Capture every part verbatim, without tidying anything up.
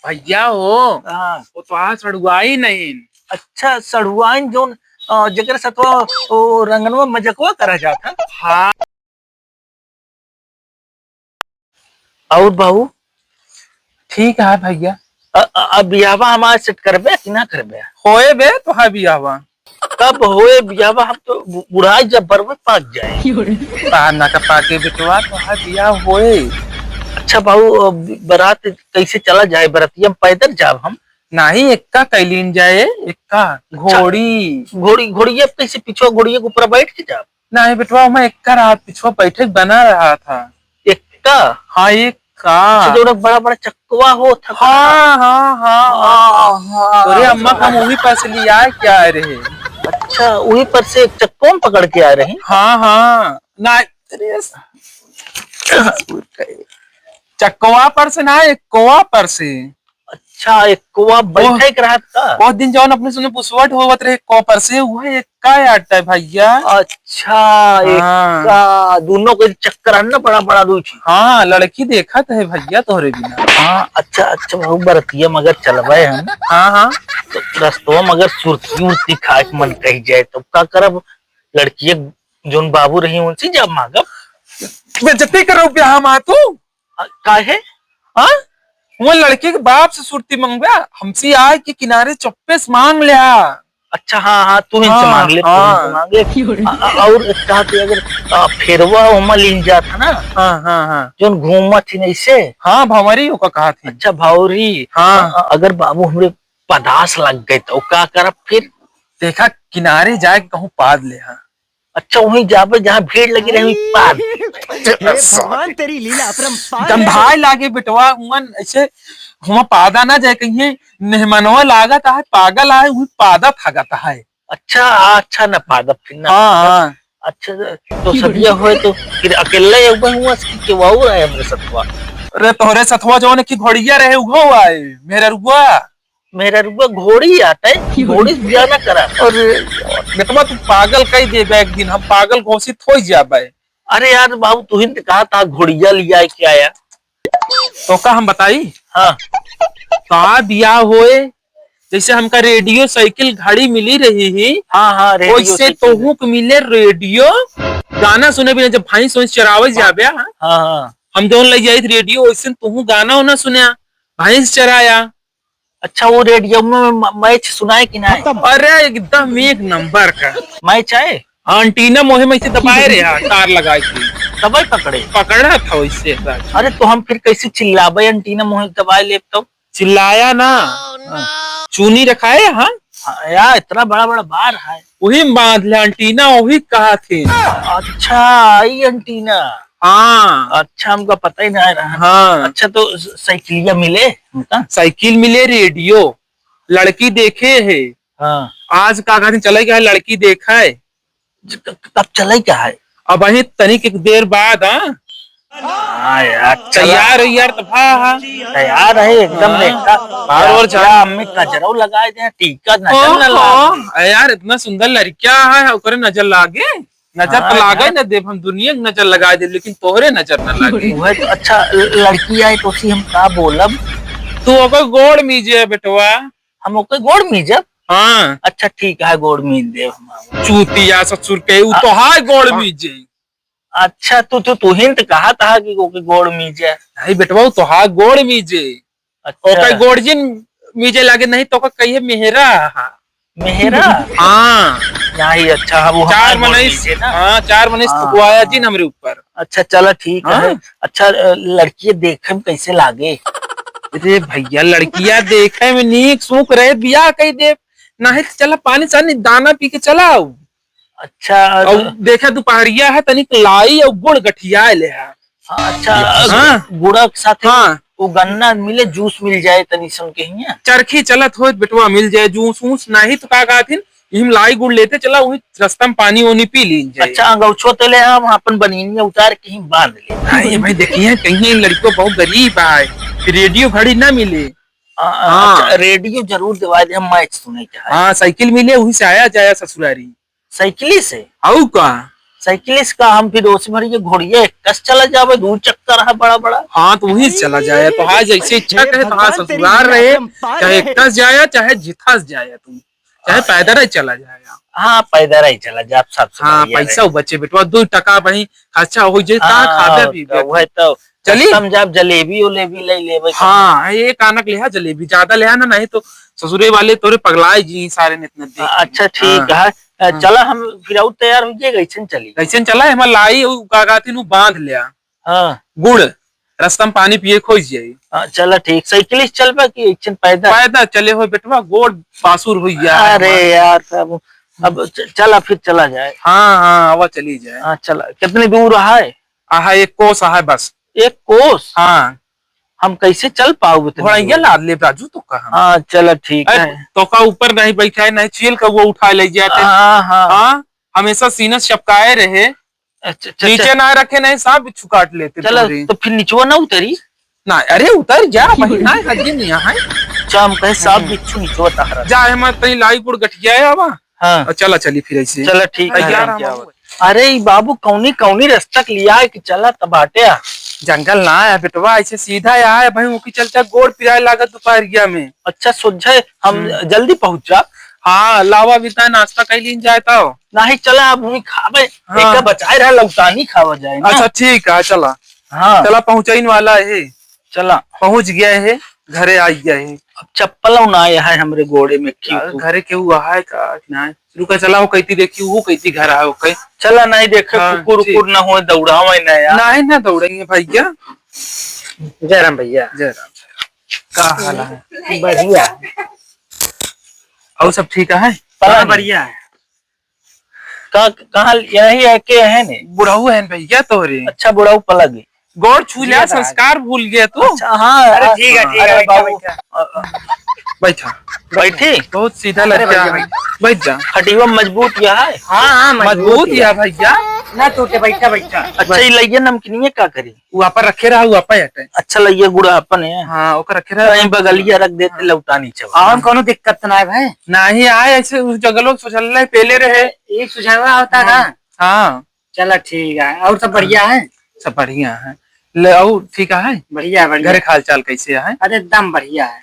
भइया हो, हाँ। वो तो आज सड़ुआइन। अच्छा, सड़ुआइन जौन, अ, जेकरे सथवा वो रंगनवा मजकवा करा जात है। हाँ। और बाबू? ठीक है भइया। अ, अ, अब बियाहवा हमार set करबे कि ना करबे? होए बे तोहार बियाहवा। कब होए बियाहवा? हम तो बु-, बुढ़ाई जब बरबे पाक जाए। तार ना का पाके बेटवा, तोहार बियाह होए। अच्छा बाबू, अब बारात कैसे चला जाए? बरतिया में पैदल जाब हम? नाही, एक्का कैलीन जाए, एक्का। अच्छा। घोड़ी। घोड़ी, घोड़िया पे कैसे, पिछवा घोड़िया के ऊपर बैठ के जाब? नाही बेटवा, ओमा एक्का रात पिछवा बैठे के बना रहा था। एक्का? हाँ, एक्का। अच्छा, जो बड़ा बड़ा चक्कवा हो था। हाँ, हाँ, हाँ, हाँ, हाँ। तोरे अम्मा का हम वही पास लिया क्या रहे? अच्छा, वही पर से एक चक्कवा में पकड़ के आ रहे? हाँ, हाँ। ना, अरे, चक्कवा पर से ना, एक्कवा पर से। अच्छा, एक्कवा बैठे के रहत का? बहुत दिन जौन अपने संगे बुसवट होवत रहे, एक्कवा पर से, वह एक्का आटा है भइया। अच्छा, हाँ। एक्का, दोनों के चक्कर है ना, बड़ा बड़ा दो चीज। हाँ, लड़की देखत है भइया तोहरे बिना। हाँ, अच्छा, अच्छा, बाबू, बरतिया मगर चलबे हम। हाँ, हाँ। तो रस्तवा मगर सुरती उरती खाए के मन कही जाए, तो का करब? लड़किया जौन बाबू रही, उनसे जब मांगब। बेइज्जती करो ब्याह मा तू। अ, काहे? हाँ? वो लड़की के बाप से सुरती मंगबे, हमसे आए के किनारे चुप्पे से मांग लिया। अच्छा, हाँ, हाँ, तू ही से हाँ, मांग ले, तू ही से हाँ। मांग ले। अ, अ, और कहा कि अगर, अ, फेरवा ओमा लीन जात है ना, हाँ, हाँ, हाँ। जौन घूमत ही नहीं से। हाँ, भंवरी ओका कहा थी। अच्छा, भंवरी। हाँ। अ, अ, अगर बाबू हमरे पदास लग गए तो का करब फिर? देखा, किनारे जाए के कहूँ पाद ले, हाँ। अच्छा, वहीं जाबे जहाँ भीड़ लगी रही, पाद। हे भगवान, तेरी लीला अपरंपार है। गंधाए लागे बेटवा, हुआं ऐसे, हुआं पादा ना जाए कहीं, मेहमानवा लागत है, पागल है, वहीं पादा थागत है। अच्छा, अच्छा, ना पादब फिर ना। हाँ, हाँ। अच्छा, तो सदिया होए तो फिर अकेले एक बार हुआ कि केहू और आए हमरे सथवा? अरे, तोहरे सथवा जौन की घोड़िया रहे, उहो आए, मेहररुआ। मेहररुआ घोड़ी आटे, घोड़ी से बियाह ना करा। अरे, बेटवा, तू पागल कई देबे एक दिन, हम पागल घोषित हो जाबे। अरे यार बाबू, तू ही तो कहा था घोड़िया लिया के आया। तो का हम बताई? हाँ। का बियाह होए, जैसे हमका रेडियो, साइकिल, घड़ी मिली रही ही, हाँ, हाँ, रेडियो, वैसे साइकिल। तोहू के मिले रेडियो, गाना सुने बिना जब भैंस वैंस चरावे जाबे, हाँ, हाँ। हम जौन लग जाई रेडियो, वैसे तोहू गाना वाना सुने, भैंस चराया। अच्छा, वो रेडियो में म-, मैच सुनाए कि ना? अरे, एकदम एक नंबर का। मैच आए? हाँ, एंटीना मोहे में से दबाए रहे, हाँ, तार लगाए के। तबे पकड़े? पकड़ा था वैसे। अरे, तो हम फिर कैसे चिल्लाबे, एंटीना मोहे दबाए लेब तो? चिल्लाया ना। हाँ। चूनी रखाए, हाँ? हाँ, या, इतना बड़ा बड़ा बार है। वही बांध ले एंटीना, वही कहा थे। अच्छा, ई एंटीना। हाँ। अच्छा, हमका पता ही ना रहा। हाँ। अच्छा, तो स-, साइकिलिया मिले हमका? साइकिल मिले, रेडियो, लड़की देखे है। हाँ। आज का कहते चले गया है, लड़की देखा है। क-, क-, कब चले क्या है? अब अही तनिक एक देर बाद, हाँ। हाँ यार, चला। तैयार है यार, तो भा, हाँ। तैयार है एकदम, हाँ। देखा। बार बार क्या, जा। क्या अम्मी कजरौ लगाए दे, टीका नजर हाँ, न लागे। हाँ। अरे यार, इतना सुंदर लड़किया है, ओकरे नजर लागे? नजर तो हाँ लागे यार। न देब, हम दुनिया के नजर लगा देब, लेकिन तोहरे नजर न लागे। वह तो अच्छा ल-, लड़की आए तो उसी हम का बोलब? तू ओकर गोड़ मीजे बेटवा। हम ओकर गोड़ मीजब? हाँ। अच्छा ठीक है, गोड़ मीज देब हम। चूतिया ससुर के, उ आ- तोहार गोड़ मीजे। अच्छा, तू, तू, तू ही न तो कहा था कि ओके गोड़ मीजे। नहीं बेटवा, उ तोहार गोड़ मीजे। अच्छा। ओके गोड़ जिन मीजे लागे, नहीं तो ओके कहिए मेहरा। मेहरा? हाँ। नहीं, अच्छा, हाँ, वो चार हमार गोड़ मनई, मीजे ना। हाँ, चार मनई हाँ, थुकवाया हाँ। जिन हमरे ऊपर। अच्छा, चला ठीक हाँ? है। अच्छा, अ, लड़की देखे में कैसे लागे? अरे भैया, लड़किया देखे में नीक सूख रहे, बियाह कई दे, नहीं तो चला पानी सानी दाना पी के चला आओ। अच्छा, और तो देखा, दोपहरिया है, तनिक लाई और गुड़ गठिया ले है। हाँ, अच्छा, हाँ। गुड़ा के साथ हाँ। वो गन्ना मिले, जूस मिल जाए तनी सन के हियाँ। चरखी चलत होत बेटवा, मिल जाए जूस वूस, नहीं तो का कहथिन, इही में लाई गुड़ लेते चला, वही रस्ता में पानी वानी पी ली जाए। अच्छा, अंगौछो तो ले हम अपन बनिनिया उतार के ही बांध ले। नहीं भाई, देखिए, कहीं लड़को बहुत गरीब है, रेडियो घड़ी ना मिले। आ, आ, हाँ। अच्छा, रेडियो जरूर देवा दे, हम मैच सुने के है। हाँ, साइकिल मिले, वही से आया जाया ससुरारी। साइकिली से? आऊ का? साइकिलिस का हम फिर ओसे भरी के घोड़िया एक्कस चला जावे, दू चक्कर है बड़ा बड़ा। हाँ, तो वहीं से चला जाए, तो हाँ, जैसे इच्छा कहे, तो हाँ, ससुराल रहे, चाहे एक्कस जाए, चाहे जिथस जाए तू, चाहे पैदल ही चला जाए। हाँ, पैदल ही चला जाए, सबसे हाँ, बढ़िया पैसा रहे। बचे बेटवा, दो टका वहीं खर्चा हो जाए, कहाँ हाँ, खाबे और पीबे का, तू? वही तो चली? रास्ता में जब जलेबी उलेबी ले लेबे तो। हाँ, एक आनक लेहा जलेबी, ज्यादा लेहा ना, नहीं तो ससुरे वाले तोरे पगलाए जी सारे ने इतना देख के। अच्छा, ठीक हाँ। है। अ, हाँ। चला हम फिर और तैयार हो जाएगा, ऐसे न चली। ऐसे न चला, हमार लाई उ का कहती नु बांध लिया। हाँ। गुड़, रास्ता में पानी पिए खोज जाई। हाँ, चला ठीक। साइकिल से चलबा कि ऐसे पैदल? पैदल चले हो बेटवा, गोड़ बासुर हो गया है अरे हमार। यार, तब अब च-, चला फिर चला जाए। हाँ, हाँ, आवा चली जाए। हाँ, चला। कितनी दूर है? आहा, एक कोस आहा बस। एक कोस? हाँ। हम कैसे चल पाओगे इतनी घोड़ैया दूर? लाद लेब राजू, तो का हम? हाँ, चला ठीक अरे, है। तो का ऊपर नहीं बैठा है, नहीं चील का वो उठा ले जाते। हाँ, हाँ। हाँ, हमेशा सीना से चपकाए रहे। अच्छा, अच्छा, नीचे अच्छा। ना रखे, नहीं सांप बिच्छू काट लेते चला, तोरे। तो फिर निचवा ना उतरी? ना, अरे उतर जा, भाई, ना हड्डी नहीं है। अच्छा, हम कहे सांप हम्म। बिच्छू निचवा टहरा। जा, हमार तनी लाई गुड़ गठिया है, आवा। हाँ। और चला चली फिर ऐसे। चला ठीक है, तैयार हम हम क्या आवा। अरे ई बाबू, कौनी कौनी रास्ता के लिया है कि चला तब बाटे आ। जंगल ना है बेटवा, ऐसे सीधा यहाँ है भाई, उनकी चलते गोड़ पिराए लागत दोपहरिया में। अच्छा, सोझे हम हम्म। जल्दी पहुँच जा। हाँ, लावा भी तय नाश्ता कर लीन जाए तो। नहीं, चला अब वहीं खाबे, हाँ। एक बचाए रहा, लौटानी खावा जाए ना। अच्छा, ठीक है, चला। हाँ। चला, पहुँचाइन वाला है। चला। पहुँच गया है, घरे आ गया है। अब चप्पल ना आया है हमरे गोड़े में, क्यों यार, तू? घरे केहू आहा है का? ना। रुका, चला, वो कहती देखी, वो कहती घर आए, ओके। चला, नहीं देखे, हाँ, कुकुर, ठीक। उकुर ना होए, दौड़ावे ना यार। नहीं, ना दौड़ेंगे भैया। जय राम भैया। जय राम, जय राम। का हाल है? बढ़िया। और सब ठीक है? पलंग। हाँ, बढ़िया है। का, कहाँ यही है के है ने? बुढ़ऊ है भैया तोरे। अच्छा, बुढ़ऊ पलग। गोड़ छू लिया, संस्कार भूल गया तू। अच्छा, हाँ, अरे हाँ, ठीक है, ठीक है, अरे बैठा, बाबू। बैठा। अ, अ, बैठा। बैठी? बहुत सीधा अरे लड़का भैया, है। बैठ जा। हड्डियों मजबूत यह है? हाँ, हाँ, मजबूत मजबूत यह। यह भैया। ना टूटे, बैठा, बैठा। अच्छा, ये लइया नमकीनिया का करी? वो आपा रखे रहा, वो आपा हटे। अच्छा, लइया गुड़ा अपन है। हाँ, ओकर रखे रहा। कहीं बगलिया रख देते, हाँ। लौटानी चवा। और कोनो दिक्कत तो ना है भाई? नहीं आए, ऐसे उस जगह लोग सोचल रहे, पहले रहे। एक सुझावा होता हाँ। ना। हाँ। चला ठीक है, और सब बढ़िया है? सब बढ़िया है। ले, और ठीक है? बढ़िया, बढ़िया। घर के हाल चाल कैसे है? अरे एकदम बढ़िया है।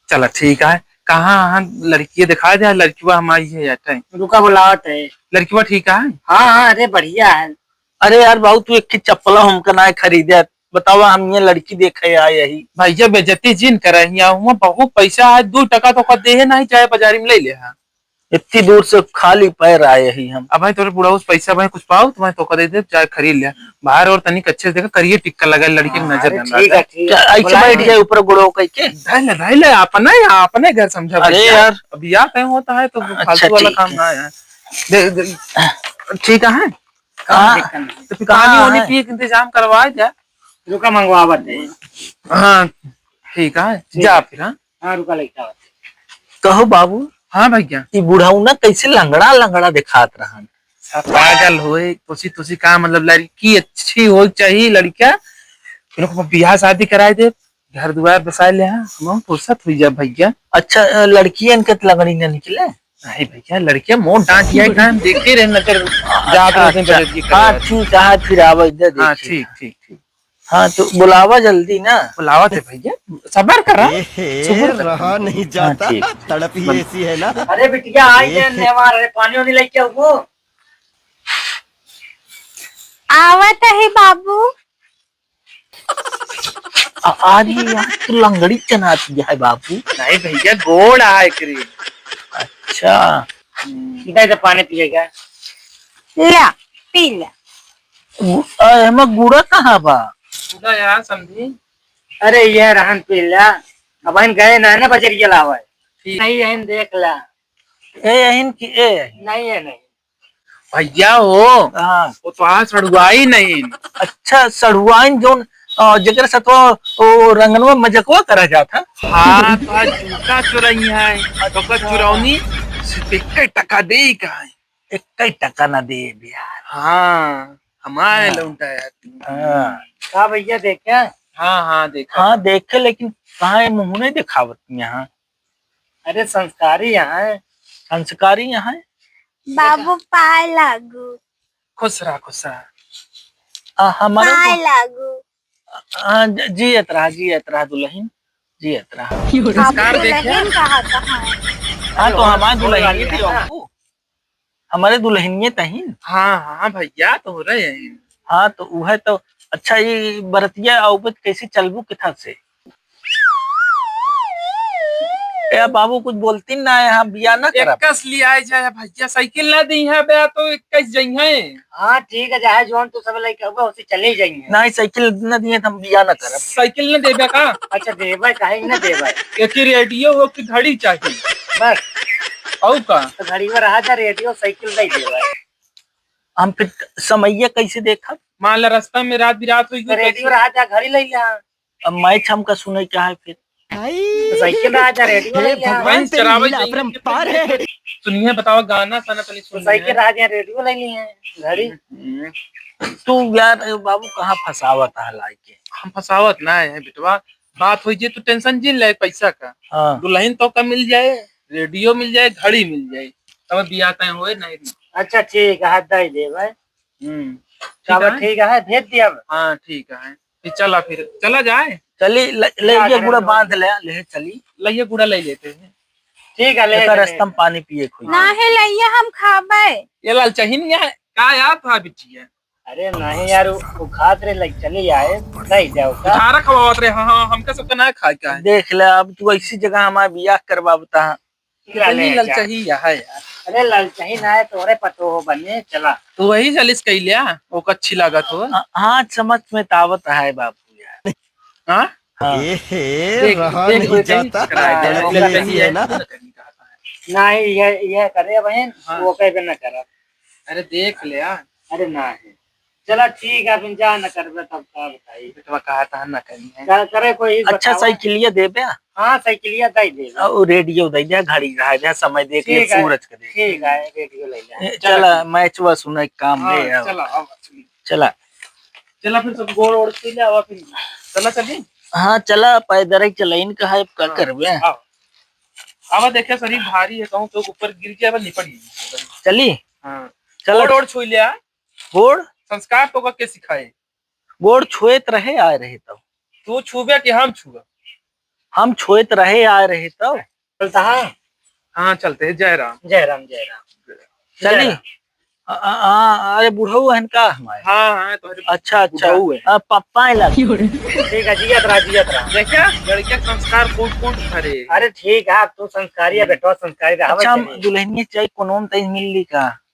चला ठीक है। कहाँ, हाँ, लड़किया दिखा दे, लड़किया हमारी है या टाइम। रुका, बुलावत है। लड़किया ठीक है? हाँ, हाँ, अरे बढ़िया है। अरे यार बाबू, तू एक ही चप्पल हमका ना खरीदे, बतावा, हम ये लड़की देखे आए यही। भैया बेइज्जती जिन करे, यहाँ हुआ बहुत पैसा है, दो टका तो का देहे नहीं, चाहे बाजारी में ले ले, हाँ। इतनी दूर से खाली पैर आए ही हम। अब भाई तोरे बुढ़ऊ से पैसा भाई कुछ पाओ तो मैं तोका दे दे, चाहे खरीद ले। बाहर और तनिक अच्छे से देखा, करिए टिक्का लगा, लड़की की नजर अरे ना ठीक लगे। है, ठीक क्या है। ऐसे बुलाए बैठ हैं। जाए ऊपर गुड़ो कह के? धर ले, धर ले, अपना या अपने घर समझा अरे भैया। यार। अब या कहीं होता है तो अच्छा, फालतू वाला ठीक काम है। ना है। दे, दे, ठीक है? कहाँ हाँ, दिक्कत नहीं? तो फिर कहाँ पानी वानी है? पिए के इंतजाम करवा जा। रुका, मंगवावत है। हाँ, ठीक है, ठीक जा है। फिर, हाँ। हाँ, रुका, लइका आवत है। कहो बाबू। हाँ भैया। ई बुढ़ऊ ना कैसे लंगड़ा लंगड़ा दिखात रहन? सब पागल होए, तोसी, तोसी का मतलब, लड़की अच्छी हो चाहिए, लड़का, उनको बियाह शादी कराए दे, घर दुआर बसाए ले, हाँ, हम फुर्सत हुई जा भैया। अच्छा, अ, लड़कियन के त लंगड़ी न निकले? नहीं भैया, लड़कियां मोट डांट दिया है, हम देखे रहे नजर जात अच्छा, रहते हैं अच्छा। बजट की हाँ, तरफ। ठीक है, हाँ, फिर आवे इधर हाँ, देखिए। ठीक, ठीक, ठीक। हाँ, तो बुलावा जल्दी ना। बुलावा थे भैया, सबर करा, ए हे, सबर करा। रहा नहीं जाता, हाँ, ठीक। तड़प ही बन- ऐसी है ना। अरे बिटिया, आई ए ने हे। नेवार, अरे पानी वानी लेके आओ। आवत है बाबू। आ, अरे यार, तू लंगड़ी चनात गया है बाबू। नहीं भैया, गोड़ आए करे। अच्छा। हम्म। इधर, इधर पानी पिएगा। ला, पी ला। गु-, आ, एमा गुड़ा कहाँ बा? गुड़ा यार, समझी। अरे, ये रहन पी ला। अब हम गए ना, ना बजरिया लावे। ठीक। नहीं, यहीं देख ला। ए, यहीं की, ए। नहीं है, नहीं। भैया हो, हाँ। वो तो आज सड़ुआई नहीं। अच्छा, सड़ुआइन जौन, अ, जेकरे सतवा ओ रंगनवा मजकवा करा जात है। हाँ, तो आज जूता चुरई है, तो का चुरौनी सिर्फ एक टका दे का है। एक टका ना दे यार। हाँ, हमारे हाँ। लौंडा यार। हाँ। का भैया देखे? हाँ, हाँ, देखा हाँ, था। देखे, लेकिन कहाँ है, मुँह नहीं दिखावत यहाँ। अरे, संस्कारी यहाँ है। संस्कारी यहाँ है। बाबू, पाए लागू। खुश रहा, खुश रहा। आ, हमारे पाए तो लागू। आ, ज-, जियत रहा, जियत रहा दुलहिन, जियत रहा। संस्कार देखिया। दुलहिन कहा था, हाँ। हाँ, तो हमार दुलहिन थी ना। हमरे दुलहिनिये तहिन। हाँ, हाँ, भइया, तोहरे हैं। हाँ, तो उहे तो। अच्छा, ई बरतिया अउबे त कैसे चलबू किथा से? ए बाबू, कुछ बोलती ना है, हम बिया ना करब। इक्कीस लियाए जाए भइया, साइकिल ना दी है बे, तो इक्कीस जइहें। हाँ, ठीक है, चाहे जौन तू सब लइके अउबे, उसे चले जाइहें। नहीं, साइकिल ना दिए तो हम बिया ना करब। साइकिल ना देबे का? अच्छा, देबे, काहे ना देबे? एक ही रेडियो हो कि घड़ी चाहिए। बस। अउ का? तो घड़ी में रहा जा, रेडियो, साइकिल नहीं देबे। हम फिर समइया कैसे देखब? मान ला, रास्ता में रात बिरात होई तो गई, रेडियो कैसे? रहा जा, घड़ी ले लिया। अब मैच हमका सुने क्या है फिर? तो साइकिल रहा जा, रेडियो ले लिया। भगवान, तेरी लीला अपरंपार है। सुनिए, बताओ, गाना साना तनी तो सुनिए। साइकिल रहा जा, रेडियो ले लिए, घड़ी। हम्म। तू यार, ए बाबू, कहाँ फंसावत है लाइके? हम फंसावत ना है बेटवा, बात होई जे, तू टेंशन जिन ले पैसा का। हाँ। दुलहिन तो का मिल जाए, रेडियो मिल जाए, घड़ी मिल जाए, तब बियाह तय होए नहीं। अच्छा, ठीक है, दे दे भाई। हम्म। ठीक है। ठीक है, भेज दिया अब। हाँ, ठीक है। फिर चला, फिर चला जाए। चली, ले, ले जा, ये घरे गुड़ा में। बांध ले, ले चली। ले ये गुड़ा ले लेते हैं। ठीक है, ले एकर चले। रास्ता में पानी पिए के होई। ना है, लइया हम खाबे। ये लालचहिन यहाँ का यार था बिटिया? अरे नहीं यार, वो, वो खात रहे, लाइक चले आए, नहीं जाओ का? उधारा खवावत रहे, हाँ, हाँ, हमका सबका ना खाए का है। देख ले, अब तू ऐसी जगह हमारा बियाह करवावता है। कितनी ललचही है यार। अरे ललचही ना है, तोरे पतो हो बने, चला। तू वही जलिस कइल्या, ओका अच्छी लागत हो। हाँ, हाँ, समझ में तो आवत है बाबू यार। हाँ? हाँ। ए हे, देख, रहा देख, नहीं देख, जाता। कराए दे, हाँ, ललचही है ना। नहीं, ये, ये करे बहन, हाँ। वो कहे ना करा। अरे देख ले यार। अरे ना है। चला ठीक है, फिर जा न करबे तब का बताई। बेटवा कहा था न करी है। का-, करे कोई अच्छा बतावा। साइकिलिया देबे? हाँ, साइकिलिया दे देबे। और रेडियो दे दे, घड़ी रहा दे, समय देख ले, ठीक है, सूरज के देख। ठीक है, रेडियो ले ले। ए, चला, चला। मैचवा सुने काम हाँ, ले आओ। चला, आओ, चली। चला। चला फिर सब गोड़ ओड़ छू ले आवा फिर। चला चली। हाँ, चला, पैदल ही चला, इनका है, का हाँ, करबे? आओ। आवा देखे शरीर भारी है, कहूँ तो ऊपर गिर जाए, बस निपट गई। चली? हाँ। चला। गोड़ ओड़ छू ले आ। गोड़? संस्कार तो के सिखाए? गोड़ छुएत रहे, आए रहे तब। तू छुबे कि हम छुआ? हम छुएत रहे, आए रहे तब। चलता है? हाँ, चलते हैं। जय राम। जय राम, जय राम। चली? जय राम। आ, आ, आ, अरे, बुढ़ऊ हन का हमारे? हाँ, हाँ, तो अरे अच्छा, अच्छा। बुढ़ऊ है। आ, पप्पा है लगे। ठीक है, जियत रहा, जियत रहा। देखा, लड़के संस्कार कूट कूट भरे। अरे, ठीक है, तू संस्कारी है, हम्म। बेटवा संस्कारी रहा, अच्छा, हम चलिए। दुल्हनिया चाहे कोनो में तई मिल ली का?